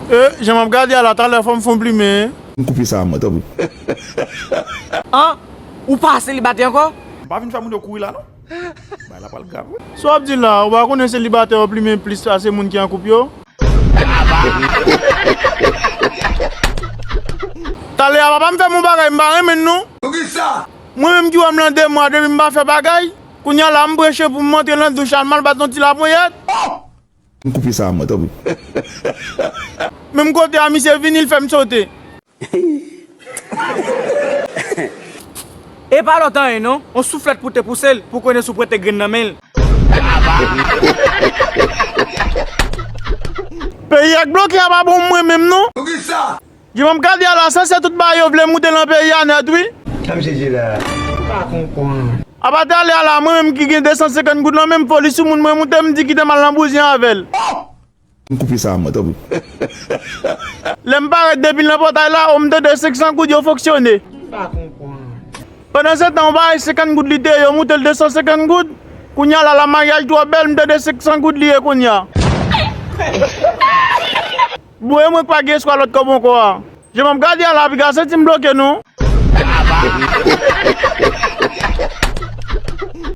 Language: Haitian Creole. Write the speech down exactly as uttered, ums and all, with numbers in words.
E, jan m ap gade a la, talè fò m fè yon plimen. M koupe sa a mwen, tanpri. An, ou pa selibatè ankò? M pa vin fè moun yo kouri la, non. Bagay la pral grav, wi. Sa w ap di la, ou pa konnen selibatè yo plimen plis pase moun ki an koup yo? Talè a, papa m fè m yon bagay m pa renmen, non. Poukisa? Mwen menm ki wè m lan de mwa depi m pa fè bagay. Kounye a la, m preche pou m antre lan douch la, m al bat yon ti laponyèt. M koupe sa a mwen, tanpri. Menm kote a, misye vini, l fè m sote. E pa lòt anyen non, yon souflèt pou te pouse l, pou konnen si w prete grenn nan men l. Peyi a k bloke a pa bon mwen menm non. Poukisa? Jan m ap gade a la, sanse tout bagay yo vle moute lan peyi a nèt wi. Sa misye di la? M pa konprann. Apa talè a la, mwen menm ki gen de san senkant goud lan men m, foli sou moun mwen moute m di kite m al nan bouzyen avè l. M koupe sa a mwen, tanpri. Lè m parèt depi l nan pòtay la, o m tande senk san goud yo fonksyone. M pa konprann. Pandan se tan, yon bagay senkant goud li te ye, yo moute l de san senkant goud. Kounye a la, la maryaj twò bèl, m tande senk san goud li ye kounye a. Bon, e mwen k pa gen espwa lòt kòb ankò a. Jan m ap gade a la, piga santi m bloke non.